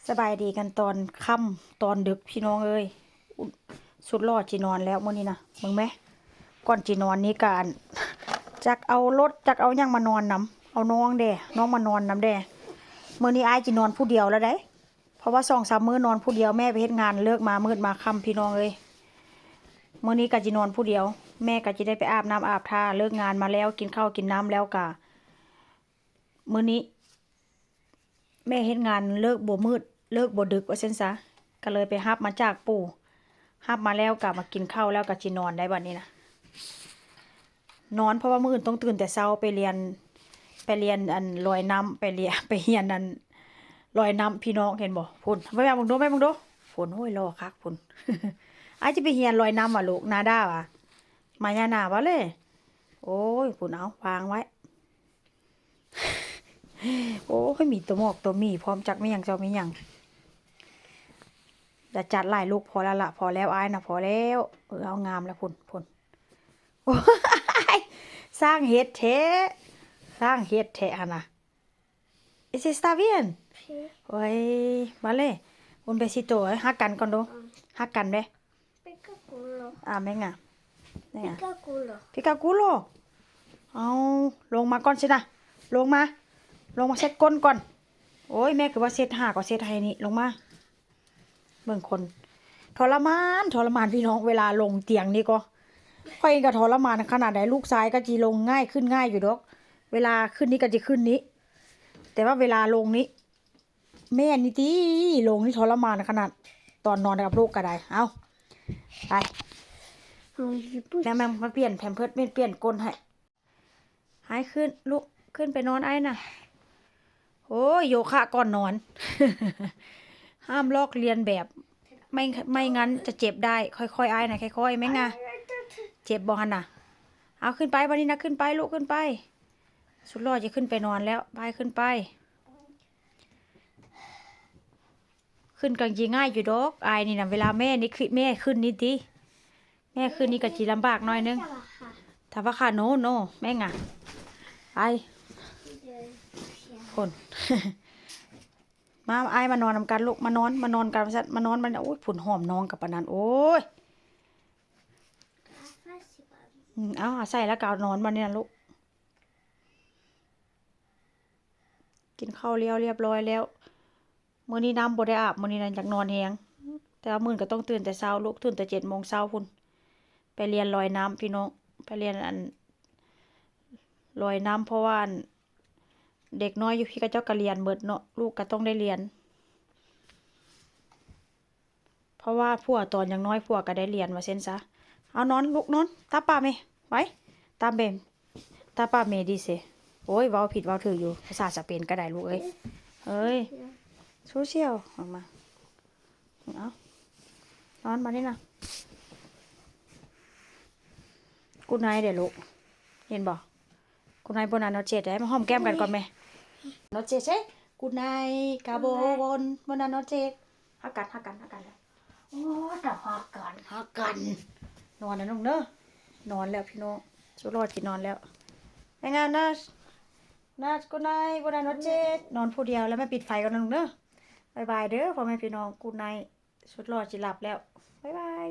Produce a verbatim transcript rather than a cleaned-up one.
สบายดีกันตอนค่ำตอนดึกพี่น้องเอ้ย สุดหล่อจินอนแล้วมื้อนี้นะ เบิ่งแหม ก่อนจินอนนี่ก็ จักเอารถ จักเอาหยังมานอนนำ เอาน้องแด่ น้องมานอนนำแด่ มื้อนี้อ้ายจินอนผู้เดียวแล้วเด้ เพราะว่าสองสามมื้อนอนผู้เดียว แม่ไปเฮ็ดงานเลิกมามืดมาค่ำพี่น้องเอ้ย มื้อนี้ก็จินอนผู้เดียว แม่ก็จิได้ไปอาบน้ำอาบท่า เลิกงานมาแล้ว กินข้าวกินน้ำแล้วก็ มื้อนี้ แม่เฮ็ดงานเลิกบ่มืด เลิกบ่ดึกว่าซั่นซะ ก็เลยไปฮับมาจากปู่ ฮับมาแล้วก็มากินข้าวแล้วก็จินอนได้บัดนี้นะ นอนเพราะว่ามื้ออื่นต้องตื่นแต่เช้าไปเรียน ไปเรียนอันลอยน้ำ ไปเรียน ไปเฮียนอันลอยน้ำพี่น้อง เห็นบ่ พุ้น แม่เบิ่งดู แม่เบิ่งดู พุ้น โอ้ย หล่อคักพุ้น อ้ายจะไปเฮียนลอยน้ำว่ะลูก นาด้าว่ะ มายานาบ่เลย โอ้ย พุ้น เอาวางไว้ โอ้ย มีตัวหมอกตัวหมีพร้อม จักมีหยัง เจ้ามีหยัง อย่าจัดหลายลูก พอแล้วละ พอแล้ว อ้ายนะ พอแล้ว เออ เอางามแล้ว พุ้น พุ้น โอ้ย สร้างเฮ็ดแท้ สร้างเฮ็ดแท้หั่นนะ Eso está bien. Sí. โอ้ย มาเลย un besito เอ้ย ฮักกันก่อนดู ฮักกันเด้ Pica culo. อ่า แม่งอ่ะ แม่งอ่ะ Pica culo. Pica culo. เอา ลงมาก่อนสินะ ลงมา ลงมาเช็ดก้นก่อน โอ้ย แม่คือว่าเช็ดหาก็เช็ดให้นี่ ลงมา เบิ่งคน ทรมาน ทรมานพี่น้อง เวลาลงเตียงนี่ก็ ข้อยเองก็ทรมานขนาดใด ลูกชายก็จิลงง่าย ขึ้นง่ายอยู่ดอก เวลาขึ้นนี่ก็จิขึ้นนี้ แต่ว่าเวลาลงนี้ แม่นี่ติ ลงนี่ทรมานขนาด ตอนนอนกับลูกก็ได้ เอา ไป แม่ แม่มาเปลี่ยนแพมเพิร์ส แม่เปลี่ยนก้นให้ ให้ขึ้น ลุก ขึ้นไปนอนอ้ายนะ โอ้ย โยคะก่อนนอน ห้ามลอกเลียนแบบ ไม่ ไม่งั้นจะเจ็บได้ ค่อยๆ อ้ายนะ ค่อยๆ แม่งา เจ็บบ่หั่นนะ เอาขึ้นไป บัดนี้นะ ขึ้นไป ลุก ขึ้นไป สุดหล่อจะขึ้นไปนอนแล้ว ไป ขึ้นไป ขึ้นก็จิง่ายอยู่ดอก อ้ายนี่นะ เวลาแม่นี่คือ แม่ขึ้นนี่ติ แม่ขึ้นนี่ก็จิลำบากหน่อยนึง Trabaja. Trabaja, no, no, venga. ไป พุ้น มา อ้ายมานอนนำกันลูก มานอน มานอนกัน มานอน มัน โอ้ย พุ้น หอมน้องกับปานนั้น โอ้ย อืม เอา เอาใส่แล้วก็เอานอนมาเนี่ยลูก กินข้าวแล้วเรียบร้อยแล้ว มื้อนี้น้ำบ่ได้อาบ มื้อนี้นะอยากนอนแฮง แต่ว่ามื้ออื่นก็ต้องตื่นแต่เช้าลูก ตื่นแต่เจ็ดโมงเช้าพุ้น ไปเรียนลอยน้ำพี่น้อง ไปเรียนอัน ลอยน้ำ เพราะว่าอัน เด็กน้อยอยู่พี้เขาเจ้าก็เรียนเบิดเนาะ ลูกก็ต้องได้เรียน เพราะว่าผัวตอนยังน้อยผัวก็ได้เรียนว่าซั่นซะ เอานอนลูกนอน ตาป้าแม่ ไว้ ตามเบม ตาป้าแม่ดีเซ โอ้ย เว้าผิดเว้าถูกอยู่ ภาษาสเปนก็ได้ลูกเอ้ย เอ้ย สู้เสี่ยว ออกมา เอา นอนมานี่นะ Good night เด้อลูก เห็นบ่ Good night, buenas noches ได้ มาหอมแก้มกันก่อนแม่ Noches, eh? Good night, กาโบ Good night. Bon, buenas noches. ฮักกัน ฮักกัน ฮักกันแล้ว โอ้ย แต่ฮักกัน ฮักกัน นอนแล้วน้องเด้อ นอนแล้วพี่น้อง สุดหล่อจินอนแล้ว แม่งามนะ Nas, good night, buenas noches. นอนผู้เดียวแล้วแม่ปิดไฟก่อนนะน้องเด้อ บ๊ายบายเด้อพ่อแม่พี่น้อง Good night. สุดหล่อจิหลับแล้ว บ๊ายบาย